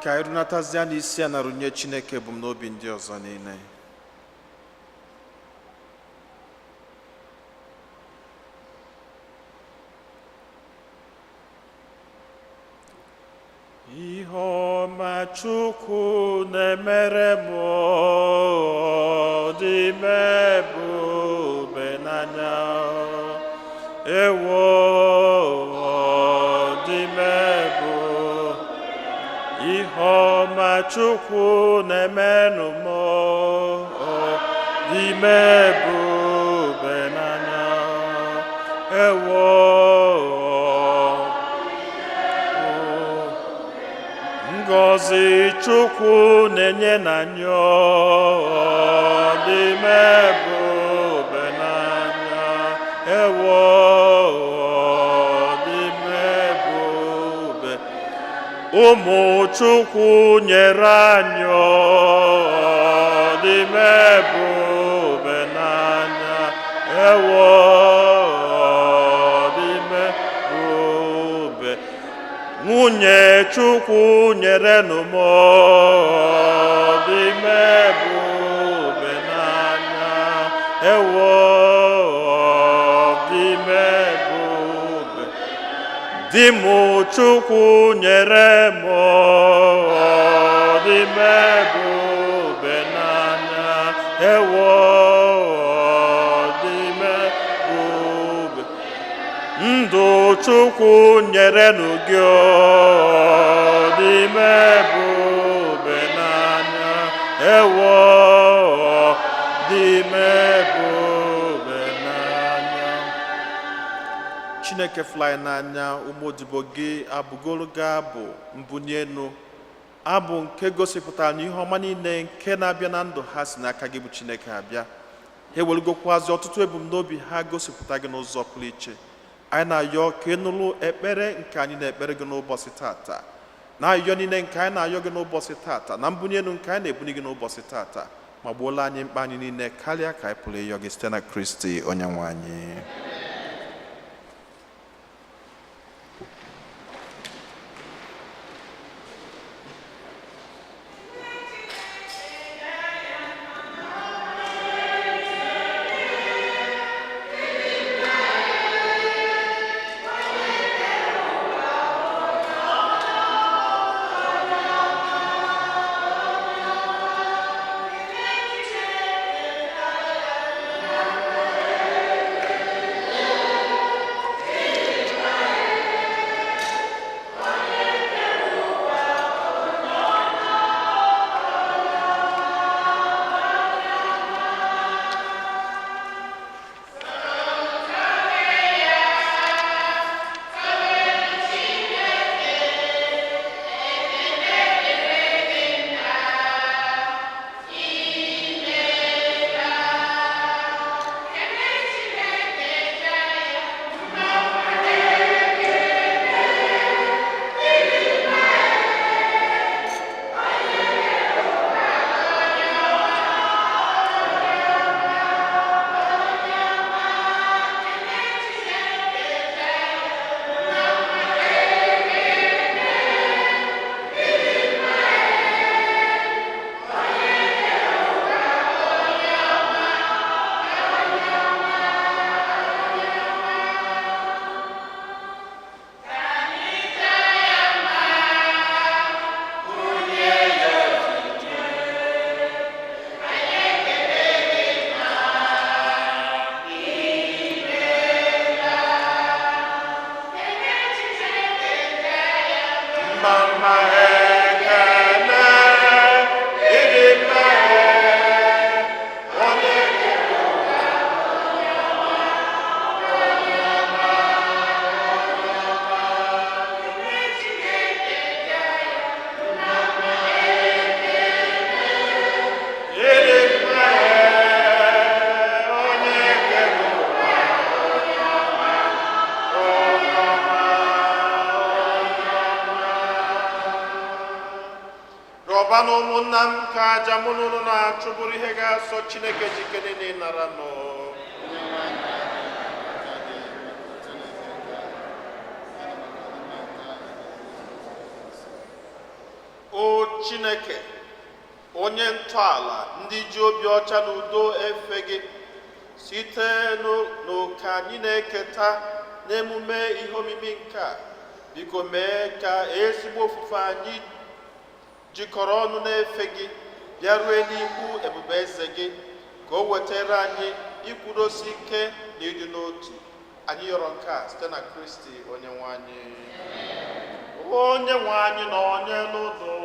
Ka anyị runatazie n'isi a na runye Chineke ebumnobi ndị ọzọ niile. Ihe ọma Chukwu na-emere m, ọ dị m ebube n'anya. Ewo, ọ dị m ebube. Ihe ọma Chukwu na-emenụ m, ọ dị m ebube n'anya. Ewo. Ngọzi Chukwu na-enye na nyọ dị m ebube n'anya. Ewo, dị m ebube. Ụmụ Chukwu nyere anyị, ọ dị m ebube. Ewo, dị m ebube. Nwunye Chukwu nyere nụ m, dị m ebube n'anya. Ewo, dị m ebube. Di m Chukwu nyere m, dị m ebube n'anya. Ewo, dị m ebube. Ndụ Chukwu nyere nụ gị, dị m ebube n'anya. Ewo, dị m ebube n'anya. Chineke fụrụ anyị n'anya, ụmụ odibo gị abụgoro gị abụ mbunye enu, abụ nke gosipụtara na ihe ọma niile nke na-abịa na ndụ ha si n'aka gị bụ Chineke abịa. Ha ewerugokwazi ọtụtụ ebumnobi ha gosipụta gị n'ụzọ pụrụ iche. Anyị na-ayọ ka ị nụrụ ekpere nke anyị na-ekpere gị n'ụbọchị tata, na ayọ niile nke anyị na-ayọ gị n'ụbọchị tata, na mbunye elu nke anyị na-ebunye gị n'ụbọchị tata, ma gbuola anyị mkpa anyị niile karịa ka anyị pụrụ ịyọ gị, site na Kristi onye nwe anyị. Mama ekele ịdị mma, onye. Ịdị mma, onye kere ụwa, onye ọma, onye ọma. Rọba na ụmụnna m ka aja mụ na unu na-achụ bụrụ ihe ga-asọ Chineke jikere na ịnara nụ. O Chineke, onye ntọala ndị ji obi ọcha na udo efe gị, site n'oke anyị na-eketa n'emume ihe omimi nke a, biko mee ka ezigbo ofufe anyị jikọrọ ọnụ na-efe gị bịarue n'ihu ebube eze gị, ka o wetara anyị ikwudosi ike na ịdị n'otu. Anyị yọrọ nke a site na Kristi onye nwe anyị. Onye nwe anyị na onye n'ụlọ.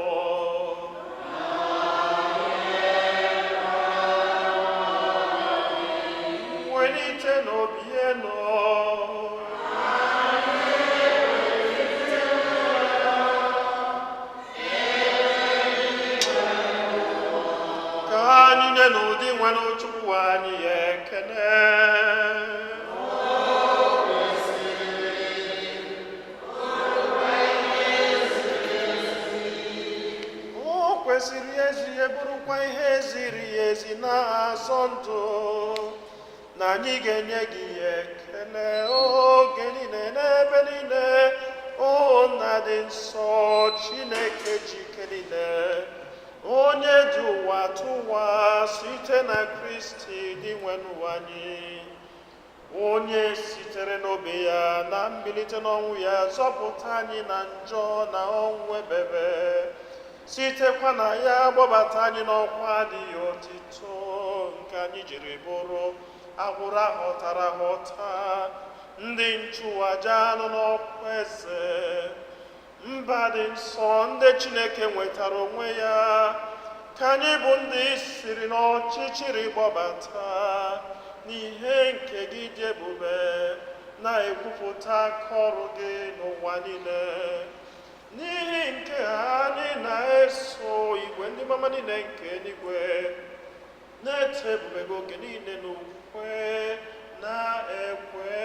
Welite n'obi enu. Ka anyị nye n'ụdị nwere Chukwu anyị ya ekele. O kwesịrị ezi, bụrụkwa ihe ziri ezi na-azọ ndụ na Na anyị ga-enye gị ekele oge niile n'ebe niile, o Nna dị nsọ, Chineke ji ike niile, onye ji ụwa tụwa site na Kristi dị nwenụ anyị, onye sitere n'obe ya na mbilite n'ọnwụ ya zọpụta anyị na njọ na ọnwụ ebebe, sitekwa na ya gbọbata anyị n'ọkwa adịghị otito nke anyị jiri bụrụ agbụrụ ahọtara ahọta, ndị nchụaja nọ n'ọkwa eze, mba dị nsọ, ndị Chineke nwetara onwe ya, ka anyị bụ ndị siri n'ọchịchịrị gbọbata n'ihe nke gị dị ebube, na-ekwupụta aka ọrụ gị n'ụwa niile. N'ihi nke a, anyị na-eso igwe ndị mama niile nke eluigwe na-eto ebube gị oge niile n'ukwe na-ekwe.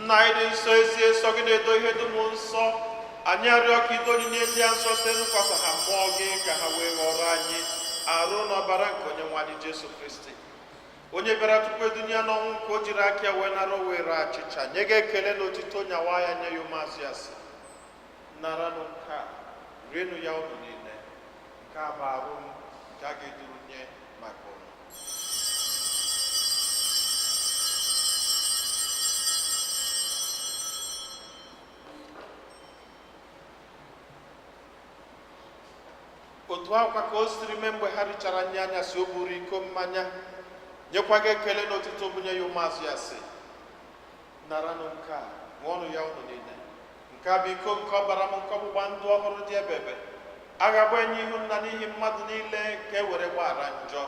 Nna anyị dị nsọ, ezi nsọ gị na-edo ihe dum nsọ, anyị arịọ ka ido onyinye ndị a nsọ site n'ịkwasa ha mmụọ gị, ka ha wee ghọrọ anyị arụ na ọbara nke onye nwe anyị Jesu Kristi, onye bịara tupu edunye ya n'ọnwụ nke o jiri aka ya wee nara were achịcha nye gị ekele na otito, nyawa ya nye ya ụmụazụ ya, sị: "Naranụ nke a, rienụ ya unu niile. Nke a bụ arụ m nke a ga-eduru nye maka unu." Otu akwa ka o siri mee mgbe ha richara nri anyasị, o buru iko mmanya, nyekwa gị ekele na otito, bunye ya ụmụazụ ya, sị: "Naranụ nke a, ṅụọnụ ya unu niile. Nke a bụ iko nke ọbara m nke ọgbụgba ndụ ọhụrụ dị ebebe a ga-agba enye ihu nna n'ihi mmadụ niile ka e were gbaghara njọ.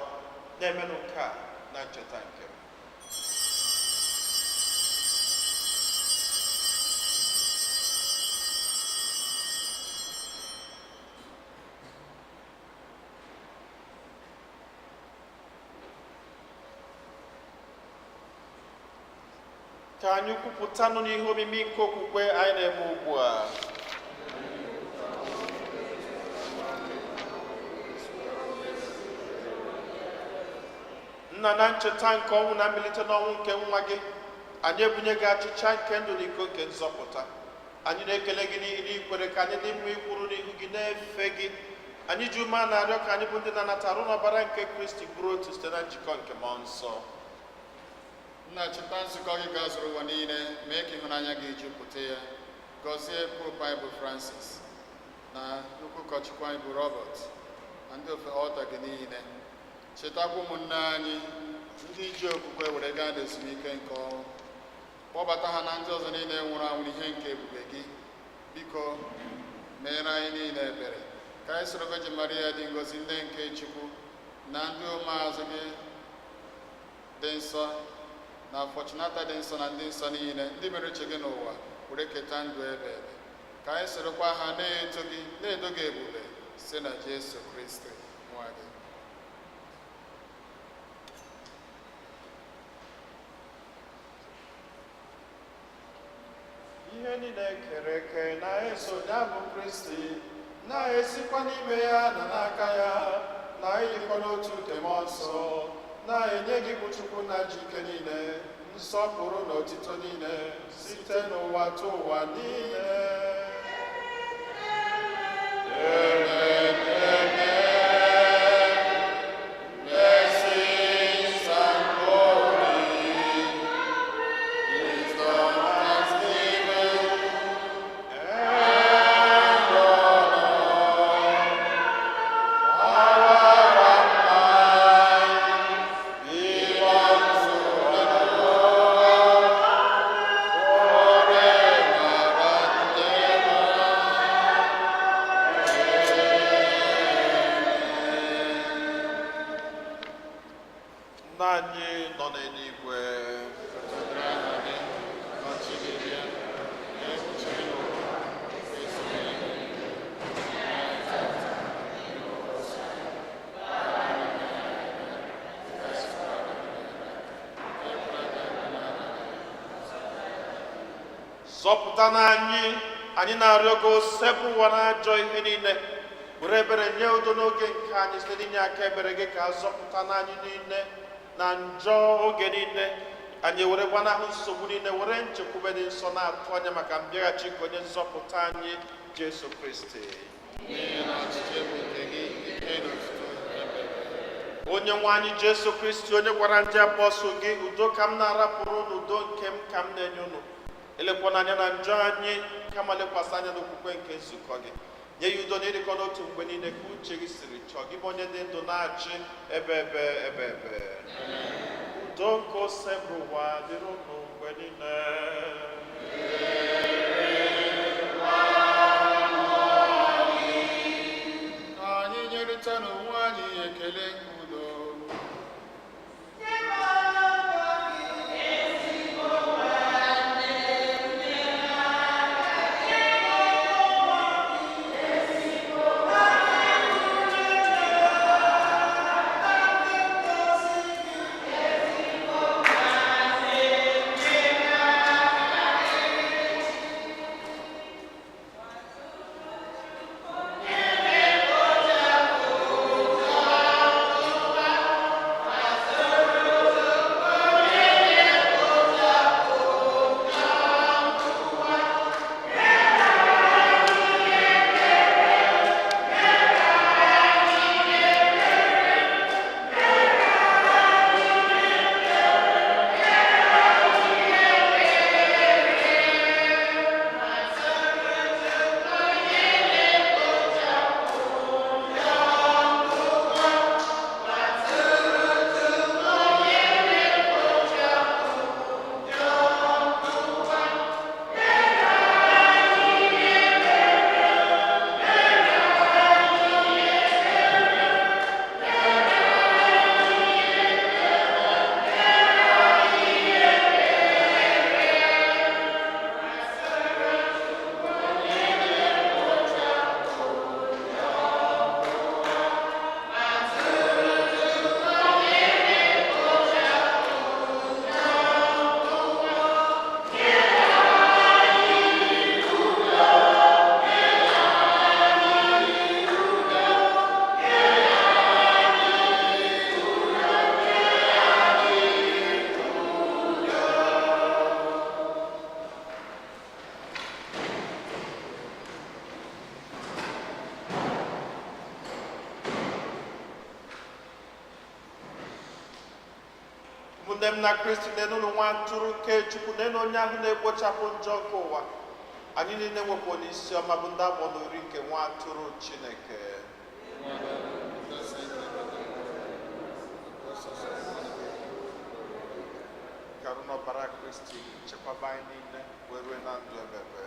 Na-emenụ nke a na ncheta nke m." Ka anyị kwupụtanụ n'ihe omimi nke okwukwe anyị na-eme ugbu a. Nna, na ncheta nke ọnwụ na mbilite n'ọnwụ nke nwa gị, anyị ebunye gị achịcha nke ndụ na iko nke nzọpụta. Anyị na-ekele gị n'ihi na ikwere ka anyị dị mma ikwuru n'ihu gị na-efe gị. Anyị ji ume a na-arịọ ka anyị bụ ndị na-anata arụ n'ọbara nke Kristi bụrụ otu site na njikọ nke mmụọ nsọ. Nna, cheta nzukọ gị gazuru ụwa niile, mee ka ịhụnanya gị jupụta ya. Gọzie Popu anyị bụ Francis, na nnukwu ụkọchukwu anyị bụ Robert, na ndị ofe ọlta gị niile. Chetakwa ụmụnne anyị ndị ji okwukwe were gaa n'ezumike nke ọnwụ. Kpọbata ha na ndị ọzọ niile nwụrụ anwụ n'ihe nke ebube gị. Biko meere anyị niile ebere, ka anyị soro Virgin Maria dị ngọzi, nne nke Chukwu, na ndị ụmụazụ gị dị nsọ, na Fortunata dị nsọ, na ndị nsọ niile ndị mere uche gị n'ụwa, were keta ndụ ebe ebe. Ka anyị sorokwa ha na-eto gị, na-edo gị ebube, site na Jesu Kristi nwa gị. Ihe niile kere eke na-eso ya bụ Kristi, na-esikwa n'ime ya na n'aka ya, na ịdịkwa n'otu nke Mmụọ Nsọ, na-enye gị bụ Chukwu na ji ike niile, nsọpụrụ na otito niile, site n'ụwa tụ ụwa niile. Amen, amen. Blessings and glory, wisdom, thanksgiving, and honor, power and might be unto the Lord forever and ever. Nna anyị nọ n'eluigwe, zọpụta na anyị, anyị na-arịọ gị, sepụ ụwa na ajọ ihe niile, were ebere nye udo n'oge nke anyị site n'inye aka ebere gị, ka a zọpụta na anyị niile na njọ oge niile, anyị were gbanahụ nsogbu niile, were nchekwube dị nsọ na-atụ anya maka mbịaghachi nke onye nzọpụta anyị Jesu Kristi. N'ihi na ọchịchị bụ nke gị, ike na otuto ebebe. Onye nwe anyị Jesu Kristi, onye gwara ndị apọstụl gị, "Udo ka m na-arapụrụ unu, udo nke m ka m na-enye unu," elekwana anya na njọ anyị, kama lekwasị anya n'okwukwe nke nzukọ gị, nye ya udo na ịdịkọ n'otu mgbe niile ka uche gị siri chọọ, gị bụ onye dị ndụ na-achị ebe ebe ebe ebe. Udo nke Osebụrụwa dịrị unu mgbe niile. Ka anyị nyerịta n'onwe anyị ekele nke udo. Ụmụnne m na Kristi, n'elu nwa atụrụ nke Chukwu, n'elu onye ahụ na-ekpochapụ njọ nke ụwa. Anyị niile nwekwa onye isi ọma bụ ndị agbọ n'ori nke nwa atụrụ Chineke. Karụ n'ọbara Kristi chekwaba anyị niile wee rue na ndụ ebebe.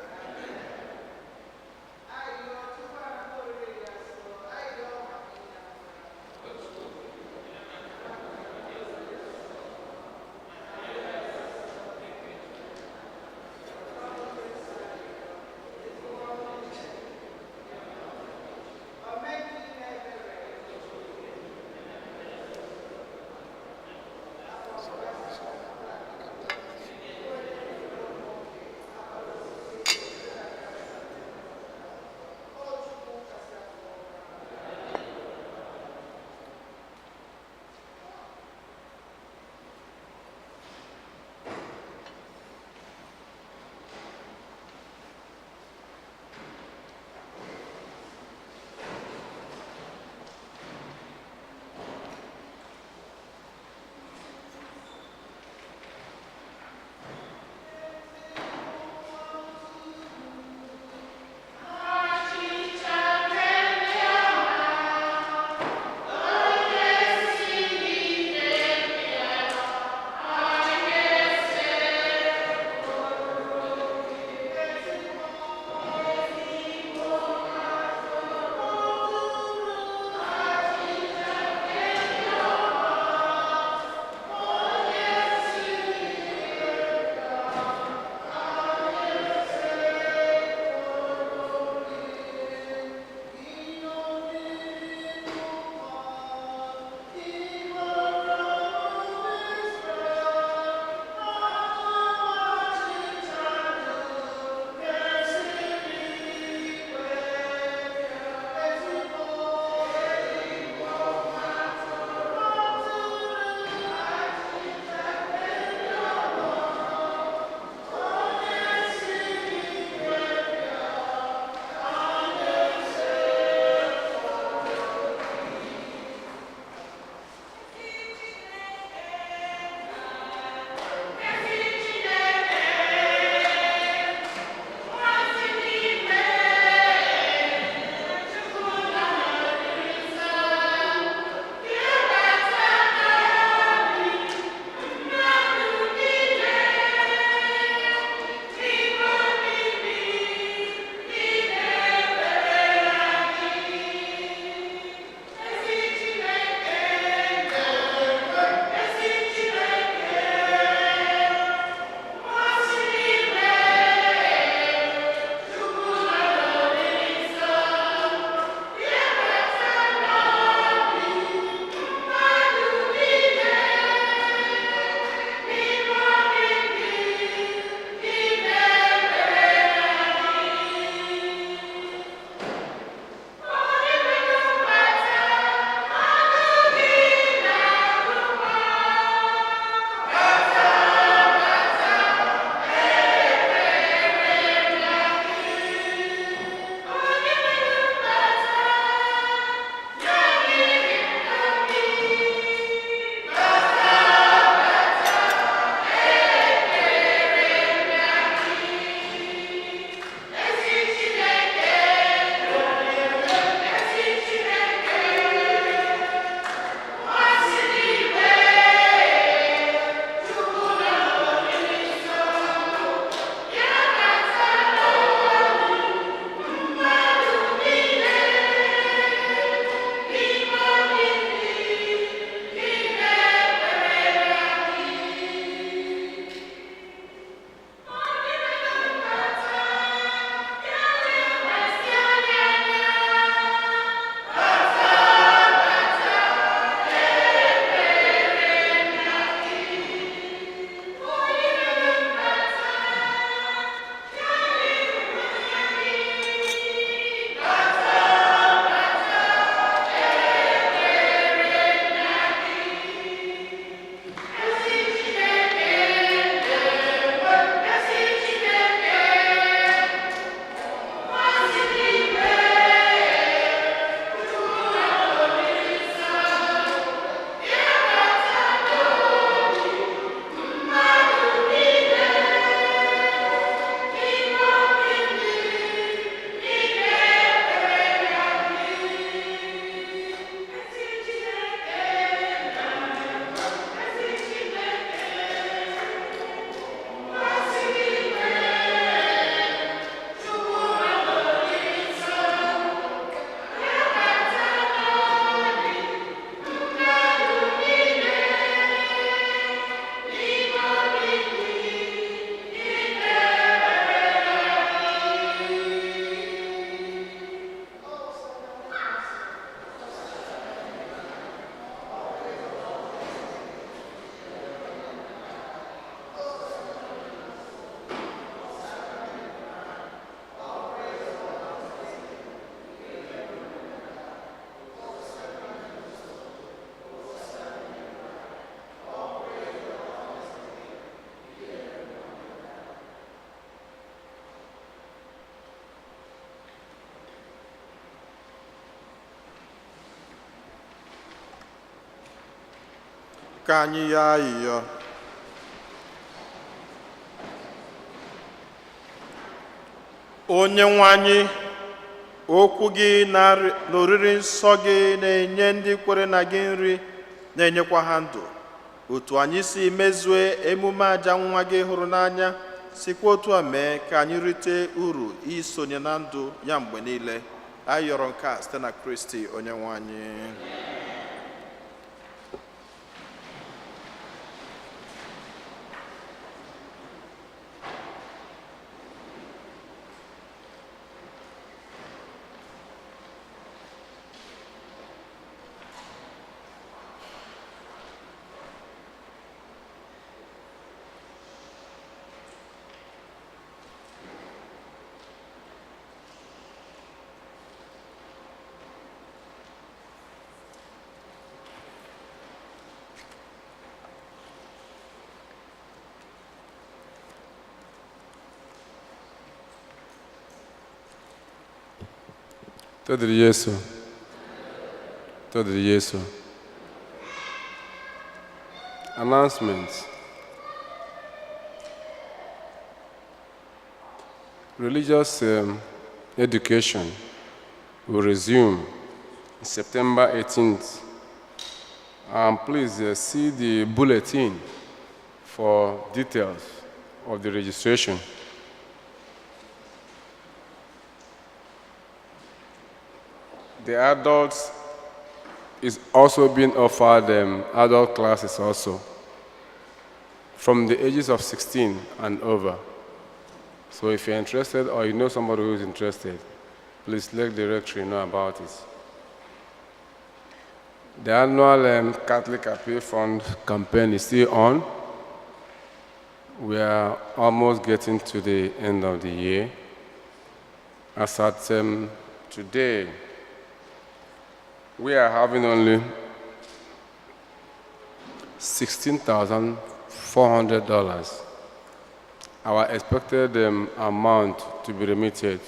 Ka anyị yọọ ayịyọ. Onye nwe anyị, okwu gị na oriri nsọ gị na-enye ndị kwere na gị nri, na-enyekwa ha ndụ. Otu anyị si mezue emume aja nwa gị hụrụ n'anya, sikwa otu a mee ka anyị rite uru isonye na ndụ ya mgbe niile. Anyị yọrọ nke a site na Kristi onye nwe anyị. Todiri Yesu. Todiri Yesu. Announcements. Religious education will resume September 18th. Please see the bulletin for details of the registration. The adults is also being offered adult classes also from the ages of 16 and over. So if you're interested or you know somebody who is interested, please let the rectory know about it. The annual Catholic Appeal Fund campaign is still on. We are almost getting to the end of the year. As at today, we are having only $16,400. Our expected amount to be remitted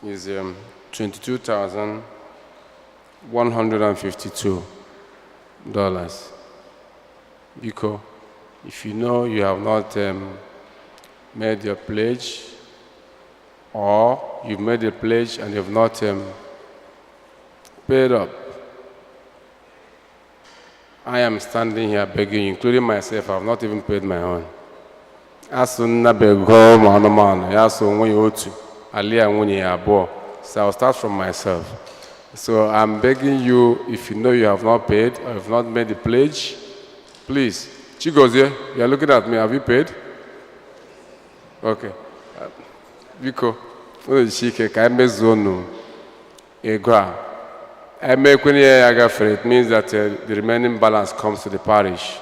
is $22,152. Because if you know you have not made your pledge, or you've made a pledge and you've not paid up, I am standing here begging you, including myself. I have not even paid my own. Asụ nna bego ụmụ anụmanụ ya so onwe ya otu alia nwunye ya abụọ. So I'll start from myself. So I'm begging you, if you know you have not paid or have not made the pledge, please. Chigozie, you are looking at me. Have you paid? Okay. Biko, unu jisie ike ka anyị mezuo unu ego a. Emekwenye ya gafere, it means that the remaining balance comes to the parish.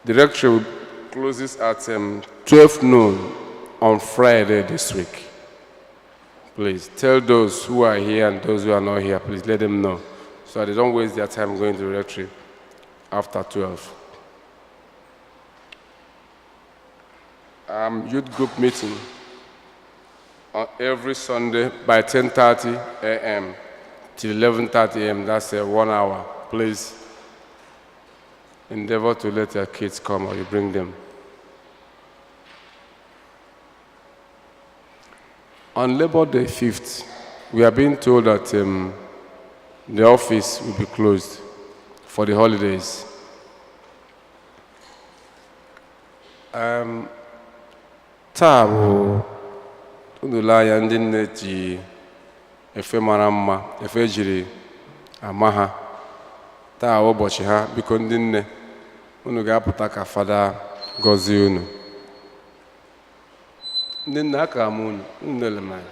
The rectory closes at 12 noon on Friday this week. Please tell those who are here and those who are not here, please let them know so that they don't waste their time going to the rectory after 12. Youth group meeting on every Sunday by 10:30 a.m. till 11:30 a.m. That's 1 hour. Please endeavor to let your kids come or you bring them. On Labor Day 5th, we are being told that the office will be closed for the holidays. Taa bụ unu lee anya, ndị nne ji efe mara mma, efe ejiri ama ha. Taa bụ ụbọchị ha. Biko, ndị nne, unu ga-apụta ka Fada gọzie unu. Ndị nne, aka m unu, unu lele m anya.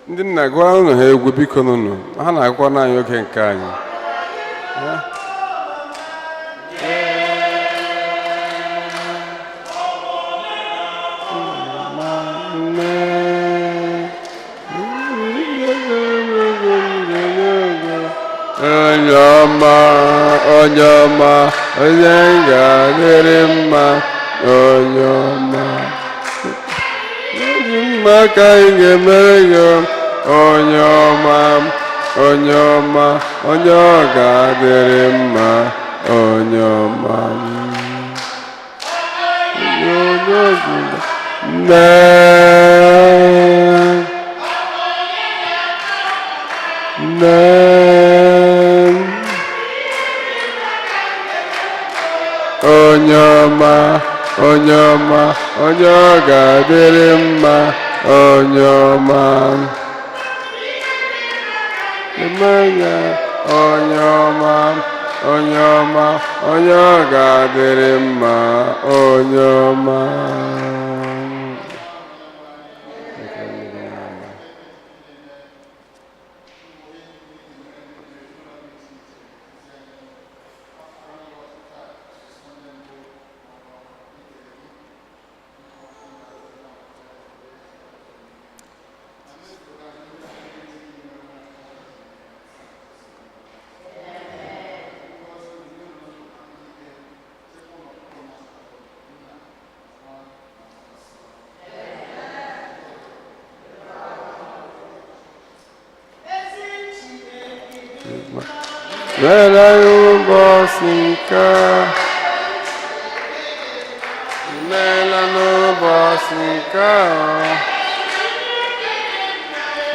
Ndị nna, gụọrọ unu ha egwu, biko. Nụnụ ha na-agụkwa anyị oge nke anyị. Onye ọma, onye ọma, onye ga-adịrị mma, onye ọma dị mma ka anyị ga-emere gị, onye ọma, onye ọma, onye ọ ga-adịrị mma, onye ọma, onye ọbụla nne nne. Onye ọma, onye ọma, onye ọ ga-adịrị mma, onye ọma mmanya, onye ọma, onye ọma, onye ọ ga-adịrị mma, onye ọma. Mere ụbọchị nke a, imeela n'ụbọchị nke a,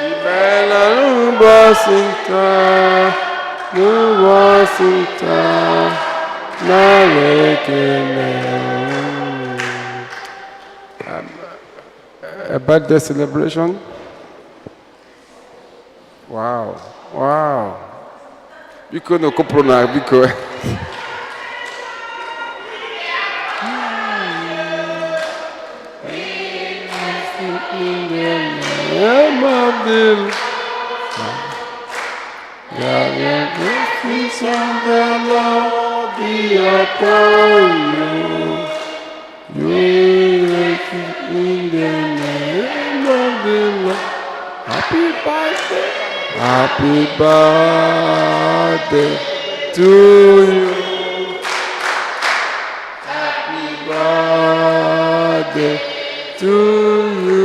imeela n'ụbọchị nke a, n'ụbọchị nke a, nara ekele. A birthday celebration. Wow. Biko na okopụrụ na biko. In the name of the God, the blessings of the Lord be upon you. You in the name of the Lord. Happy birthday. Happy birthday to you. Happy birthday to you.